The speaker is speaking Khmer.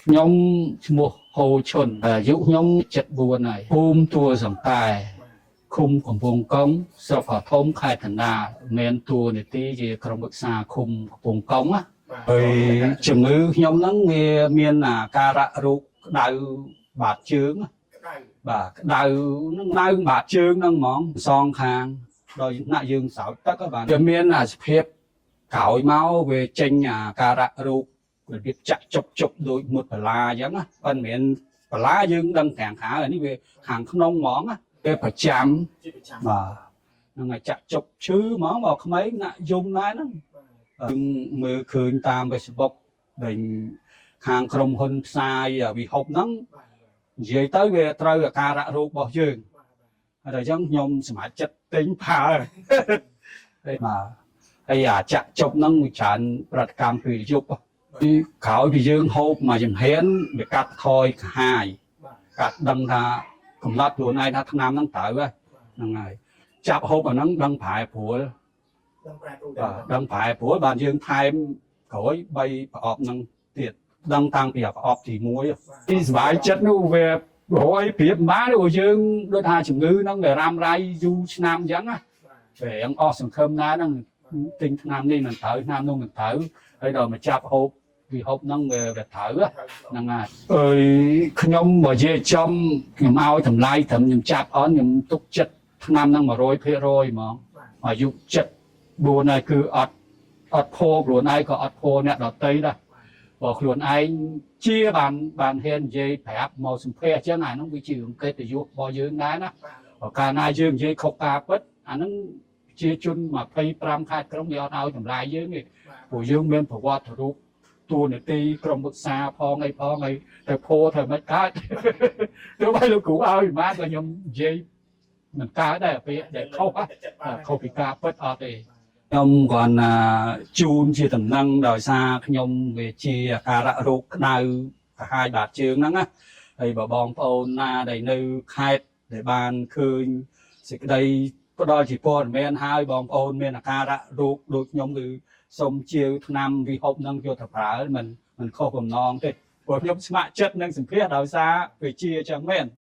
ខ្ញុំឈ្មោះហូឈុនអាយុខ្ញុំ74ហើយភូមិទួលសង្កែឃុំកំពង់កុងស្រុកកោះធំខេត្តកណ្ដាលមានតួនាទីជាក្រុមប្រឹក្សាឃុំកំពង់កុងណាហើយជំងឺខ្ញុំហ្នឹងវាមានអាការៈរោគក្តៅបាតជើងណា ក្តៅ បាទក្តៅហ្នឹងដៅបាតជើងហ្នឹងហ្មងសងខាងដោយថ្នាក់យើងស្រោចទឹកហ្នឹងបាទវាមានអាសភាពក្រោយមកវាចេញអាការៈរោគរបៀបចាក់ជប់ជប់ដូចមុតបន្លាអញ្ចឹងណាប៉ុន្តែមិនមែនបន្លាយើងដឹងខាងក្រៅអានេះវាខាងក្នុងហ្មងណាវាប្រចាំ ជាប្រចាំ បាទហ្នឹងហើយចាក់ជប់ឈឺហ្មងបើក្មេងណាក់យំដែរហ្នឹងយើងមើលឃើញតាម Facebook ដែលខាងក្រុមហ៊ុនផ្សាយវិហុបហ្នឹងនិយាយទៅវាត្រូវអាការៈរោគរបស់យើង ហើយដល់អញ្ចឹងខ្ញុំសម្រេចចិត្តទិញផើ ហើយបាទហើយអាចាក់ជប់ហ្នឹងវាច្រើនប្រតិកម្មពេលយប់ពីក្រោយពីយើងហូបមួយចំហៀនវាកាត់ថយកាហាយកាត់ដឹងថាកំណត់ខ្លួនឯងថាថ្នាំហ្នឹងត្រូវហើយហ្នឹងហើយចាប់ហូបអាហ្នឹងដឹងប្រែប្រួល ដឹងប្រែប្រួល បាទដឹងប្រែប្រួលបានយើងថែមក្រោយ3ប្រអប់ហ្នឹងទៀតដឹងតាំងពីប្រអប់ទី1ទីសុបាយចិត្តនោះវារយប្រៀបមិនបានទេព្រោះយើងដូចថាជំងឺហ្នឹងវារ៉ាំរ៉ៃយូរឆ្នាំអញ្ចឹងណាវារៀងអស់សង្ឃឹមណាស់ហ្នឹងទិញថ្នាំនេះមិនត្រូវថ្នាំនោះមិនត្រូវហើយដល់មកចាប់ហូបវាហូបហ្នឹងវាត្រូវហ្នឹងហើយអើយខ្ញុំបើនិយាយចំខ្ញុំឲ្យតម្លៃត្រឹមខ្ញុំចាប់អន់ខ្ញុំទុកចិត្តថ្នាំហ្នឹង100%ហ្មងអាយុចិត្ត4ហើយគឺអត់អត់ផោខ្លួនឯងក៏អត់ផោអ្នកដតីដែរ បើខ្លួនឯងជាបានបានហ៊ាននិយាយប្រាប់មកសម្ភារអញ្ចឹងអាហ្នឹងវាជារឿងកិត្តិយសរបស់យើងដែរណាបើកាលណាយើងនិយាយខុសការពិតអាហ្នឹងជាជន25ខេត្តក្រុងវាអត់ឲ្យតម្លៃយើងទេព្រោះយើងមានប្រវត្តិរូបតួនាទីក្រុមឧស្សាហ៍ផងអីផងអីទៅផោធ្វើមិនកើត ទោះបីលោកគ្រូឲ្យប្រហែលក៏ខ្ញុំនិយាយមិនកើតដែរពេលដែលខុសណាខុសពីការពិតអត់ទេ ខ្ញុំគ្រាន់តែជូនជាតំណែងដោយសារខ្ញុំវាជាអាការៈរោគក្តៅកាហាយបាតជើងហ្នឹងណាហើយបើបងប្អូនណាដែលនៅខេត្តដែលបានឃើញសេចក្តីផ្ដល់ជាព័ត៌មានហើយបងប្អូនមានអាការៈរោគដូចខ្ញុំគឺសូមជាវថ្នាំវិហូបហ្នឹងយកទៅប្រើមិនមិនខុសបំណងទេព្រោះខ្ញុំស្ម័គ្រចិត្តនឹងសម្ភារដោយសារវាជាអញ្ចឹងមែន។